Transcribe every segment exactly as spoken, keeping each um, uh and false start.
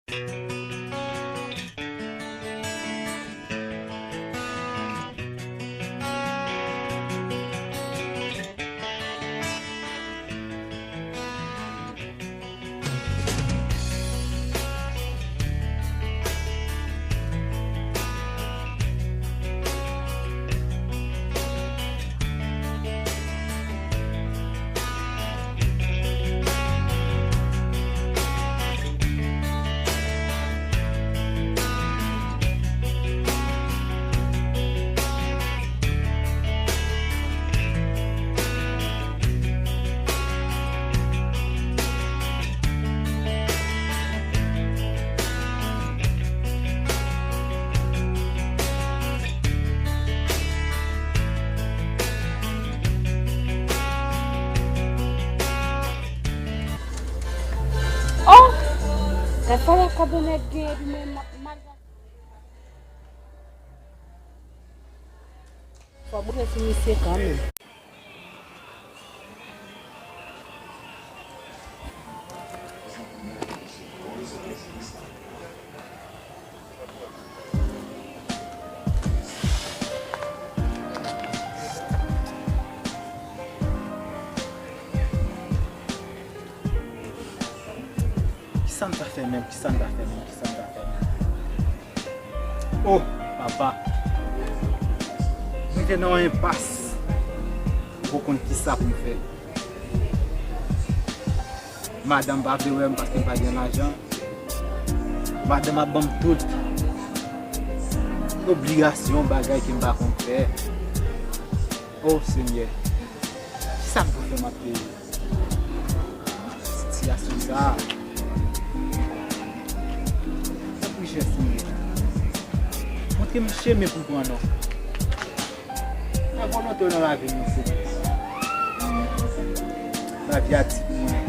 Oh! Gad sa yon kòb yon nèg gen epi men mal. Fò bouke sou misye kanmenm. Kisa n ta fè menm? Kisa n ta fè menm? Kisa n ta fè menm? Oh, papa. Mwen te nan yon enpas. Mwen poko konn kisa pou m fè. Madanm pa vle wè m paske m pa gen lajan. Madanm ap ban m tout obligasyon, bagay ke m pa konn fè. Oh, Senyè, kisa m pou fè m ap peye? Sitiyasyon sa a. Tanpri, Senyè, montre m chemen pou m pran non. Nan volonte w nan lavi m, Senyè. Lavi a di pou mwen.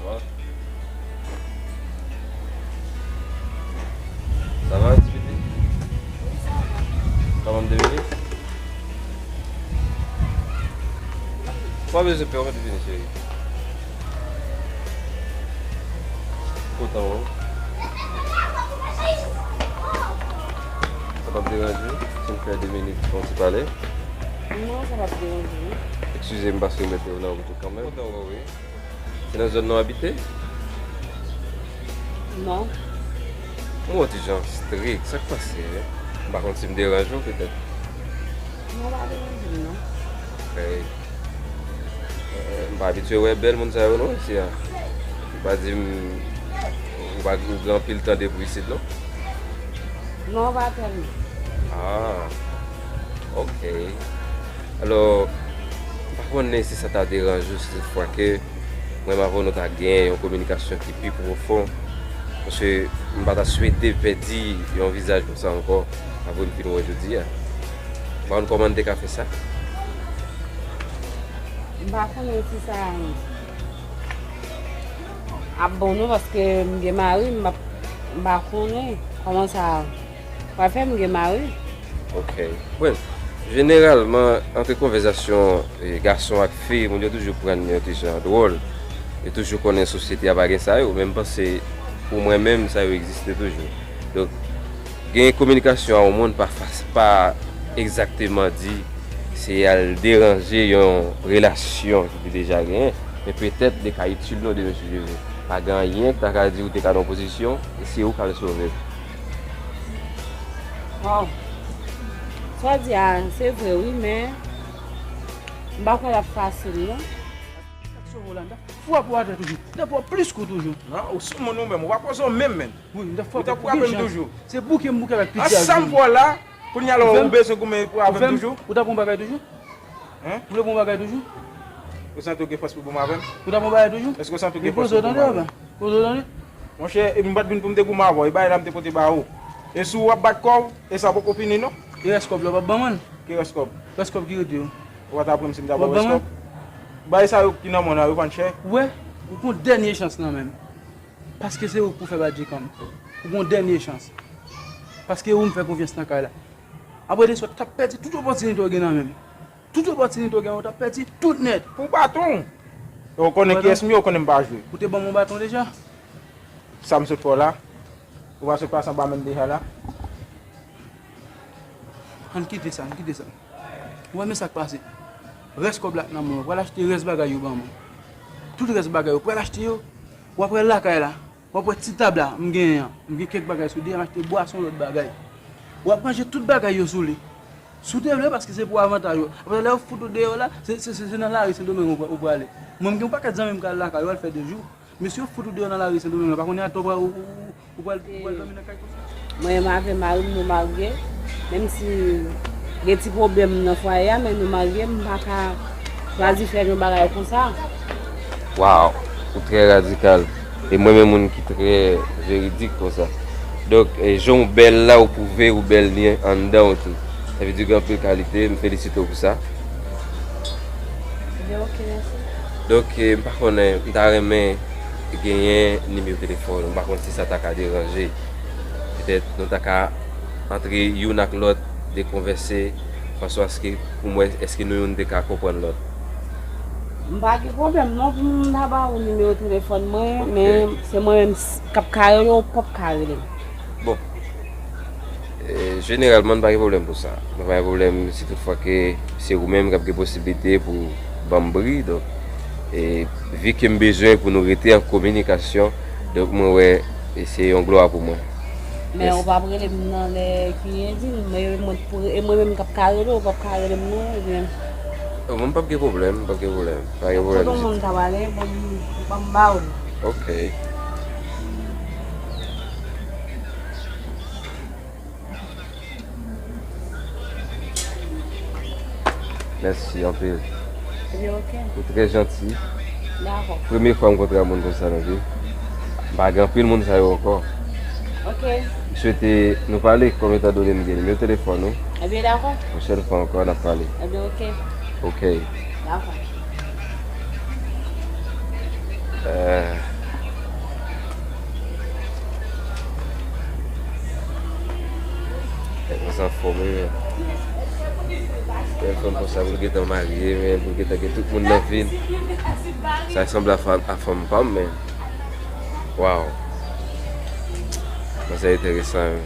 Bonswa. Sa va, ti pitit? Sa va, m te vini? Ou pa bezwen pè, ou mèt vini, cheri. Kontan wè w. Sa p ap deranje w si m fè de minit pou yon ti pale? Non, sa p ap deranje, non. Eskize m paske m mete w nan wout ou kanmenm. Kontan wè w, wi. Se nan zòn nan w abite? Non. M wè w ti jan strik, sa k pase? M pa konn si m deranje w petèt. Non, w pa deranje m, non. Hey. Eh, m pa abitye wè bèl moun sa yo non isi a. Ou pa di m ou pa, ou gen anpil tan depi w isit non? Non, pa tèlman. Ah, ok. Alò, m pa konnen si sa ta deranje w si toutfwa ke mwen m avè w nou ta gen yon kominikasyon ki pi pwofon. Paske m pa ta swete pèdi yon vizaj konsa ankò apre m fin wè w jodi a. M pa konn kòman n te ka fè sa. M pa konnen si sa ap bon non, paske m gen mari, m pa, m pa konnen kòman sa pral fè, m gen mari. Ok. Bon, jeneralman, antre konvèsasyon, eh, gason ak fi, moun yo toujou pran yon ti jan dwòl. Yo toujou konnen sosyete a pa gen sa yo, men m panse pou mwen menm, sa yo egziste toujou. Donk, gen kominikasyon a yon moun pa fas-, pa egzakteman di se al deranje yon relasyon ki te deja genyen, men petèt li ka itil nou demen si Dye vle. Pa gen anyen ki ta ka di ou te ka nan yon pozisyon e se ou k al sove. Waw. Sa w di a, se vre wi, men m pa kwè l ap fasil non. Sa k sove w la, m t ap frape w atè toujou. M t ap frape w plis kou toujou. Non, ou sou moun ou menm, ou pa poze w menm, menm. Wi, m t ap frape w pou jan. Ou t ap frape m toujou. Se bouke m bouke avèk piti a. An sa m pwòl la, kounye a la ou bezwen goumen pou avè m toujou? Ou t ap yon bagay toujou? Hein? Ou vle bon bagay toujou? Ou santi w gen fòs pou goumen avè m? Ou t ap bon bagay toujou? Èske w santi w gen fòs pou goumen avè m? Poze w tande, papa. Poze w tande. Monchè, epi m pa t vin pou m te goumen avè w. E bagay la m te pote ba ou. E si w ap bat kò w, e sa poko fini non. E rès kòb la w p ap ban mwen l? Ki rès kòb? Rès kòb ki rete yo. Ou pa t aprann si m ta ba w rès kòb? Bagay sa yo ki nan men w la, yo vann chè. Ou wè, ou gon dènye chans nan men m. Paske se ou k pou fè badji kò m. Ou gon dènye chans. Paske ou m fè konfyans nan kay la. Apre de sa, w t ap pèdi tout opòtinite w gen nan men m. Tout opòtinite w gen, w t ap pèdi tout nèt. Pou baton! E w konnen kiyès m ye, w konnen m pa jwe. Ou te ban m yon baton deja? Sa m sot fè w la? Ou pa sot pase anba men m deja la? Ann kite sa, ann kite sa. Ou wè men sa k pase. Rès kòb la k nan men w. W pral achte rès bagay yo ban mwen. Tout rès bagay yo, w pral achte yo. W ap wè lakay la. W ap wè ti tab la m genyen an. M gen kèk bagay sou de, m achte bwason, lòt bagay. W ap ranje tout bagay yo sou li. Si w te vle, paske se pou avantaj ou. Apre lè yo fout ou deyò la, se, se, se, se nan lari Sendomeng ou pra-, ou prale. Mwen, m gen yon pakèt zanmi m k al lakay yo, al fè de jou. Mesye yo fout ou deyò nan lari Sendomeng la, pa konnen atò ou, ou, ou, ou pral, ou pral dòmi nan kay konsa. Mwen menm avè mari m, nou marye. Menm si gen ti pwoblèm nan fwaye a, men nou marye, m pa ka chwazi fè yon bagay konsa. Waw, ou trè radikal. E mwen menm moun ki trè veridik konsa. Donk, e, jan w bèl la, ou pwouve ou bèl li anndan w tou. Sa vle di w gen anpil kalite, m felisite w pou sa. Ebyen, oke, mèsi. Donk, e, m pa konnen, m ta renmen genyen nimewo telefòn ou, m pa konn si sa ta ka deranje. Petèt, nou ta ka antre youn ak lòt, dekonvèse, fason aske pou m wè èske nou youn te ka konprann lòt. M pa gen pwoblèm non pou m ta ba ou nimewo telefòn mwen, men se mwen menm s-, k ap ka rele w, ou p ap ka rele m. Bon. E, jeneralman, n pa gen pwoblèm pou sa. N pa gen pwoblèm si toutfwa ke se ou menm k ap gen posiblite pou ban m bri. Donk, e, vi ke m bezwen pou nou rete an kominikasyon, donk mwen wè e se yon glwa pou mwen. Men ou p ap rele m nan lè ki endin, men mwen, e mwen menm k ap ka rele w, ou p ap ka rele m non, ebyen. Bon, m p ap gen pwoblèm, m p ap gen pwoblèm. Pa gen pwoblèm. Kote w moun ta pale, ban m, ban m ba w li. Ok. Mèsi anpil. Ebyen, oke. Ou trè janti. Dakò. Premye fwa m kontre a moun konsa nan vi m. M pa gen anpil moun sa yo ankò. Oke. M swete nou pale, kòm etandone m gen nimewo telefòn ou. Ebyen, dakò. Pwochèn fwa ankò, n ap pale. Ebyen, oke. Oke. Dakò. Eh. Nèg konsa anfòm, wi, men. Bèl fanm konsa, pou l gentan marye, men, pou l gentan gen tout moun nan vi l. Sa sanble a fanm, a fanm pa m, men. Waw. Konsa enteresan, wi.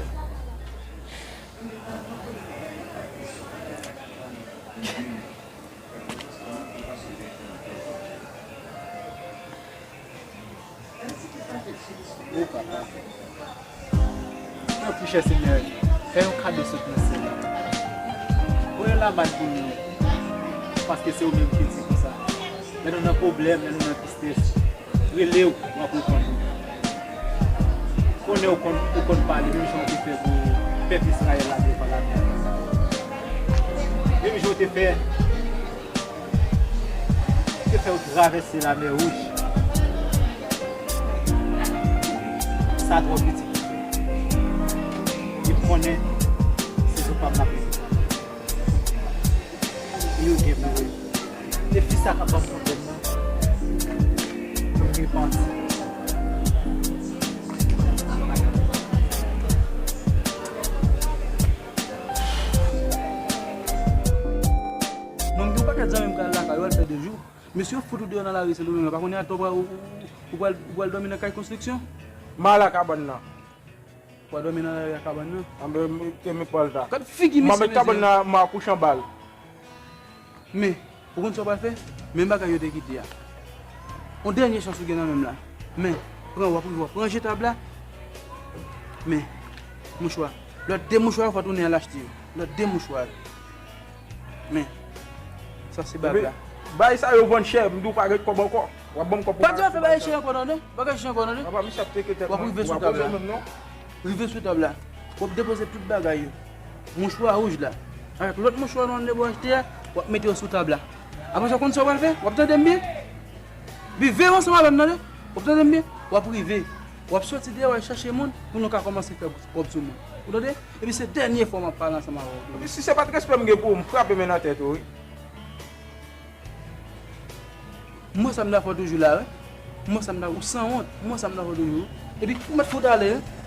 O papa. Tanpri, chè Senyè, fè yon kado sot nan syèl la. Voye lamann pou nou, paske se ou menm ki di konsa. Lè nou nan pwoblèm, lè nou nan tristès, rele w, w ap reponn nou. Konnen ou konn, ou konn pale, menm jan w te fè pou pèp Izrayèl la devan lamè a. Menm jan w te fè Te fè w travèse Lamè Wouj. Sa twò piti pou fè. Li konnen se sou pa m l ap rete. Li yo gen pou yo. E fi sa k ap ban m pwoblèm nan, pou m repanti. Non, m gen yon pakèt zanmi m k al lakay yo, al fè de jou. Mesye yo fout ou deyò nan lari Sendomeng la, pa konnen atò ou, ou, ou, ou pral, ou pral dòmi nan kay konstriksyon? M al a kabann nan. Ou pral dòmi nan lari a kabann nan? Anben, m te met pal ta. Gad figi mesye, mesye. M a met kabann nan, m a kouche anba l. Men, ou konn sa w pral fè? Men bagay yo te kite a. On dènye chans ou gen nan men m la. Men, pran, w ap rive, w ap ranje tab la. Men, mouchwa. Lòt de mouchwa yo, fò tounen al achte yo. Lòt de mouchwa yo. Men, sa se bag la. Epi, bagay sa yo vann chè, m di w pa gen kòb ankò. W ap ban m kòb pou m al achte bagay sa. Pa di w ap fè bagay chè ankò, tande? Bagay chè ankò, tande? Papa, misye ap teke tèt mwen. W ap rive sou tab la. Rive sou tab la. W ap depoze tout bagay yo. Mouchwa wouj la. Avèk lòt mouchwa nou ann de bò achte a, w ap mete yo sou tab la. Apre sa, w konn sa w pral fè? W ap tande m byen? Epi veye w ansanm avè m, tande? W ap tande m byen? W ap rive. W ap soti deyò, w al chache moun pou nou ka kòmanse fè kòb sou moun. Ou tande? Epi se dènye fwa m ap pale ansanm avè w. Epi si se pa t respè m gen pou ou, m frape men nan tèt ou, wi. M wè sa m ta fè w toujou la, wi. M wè sa m ta, ou sanwont. M wè sa m ta fè w toujou. Epi ou mèt fout ale, wi.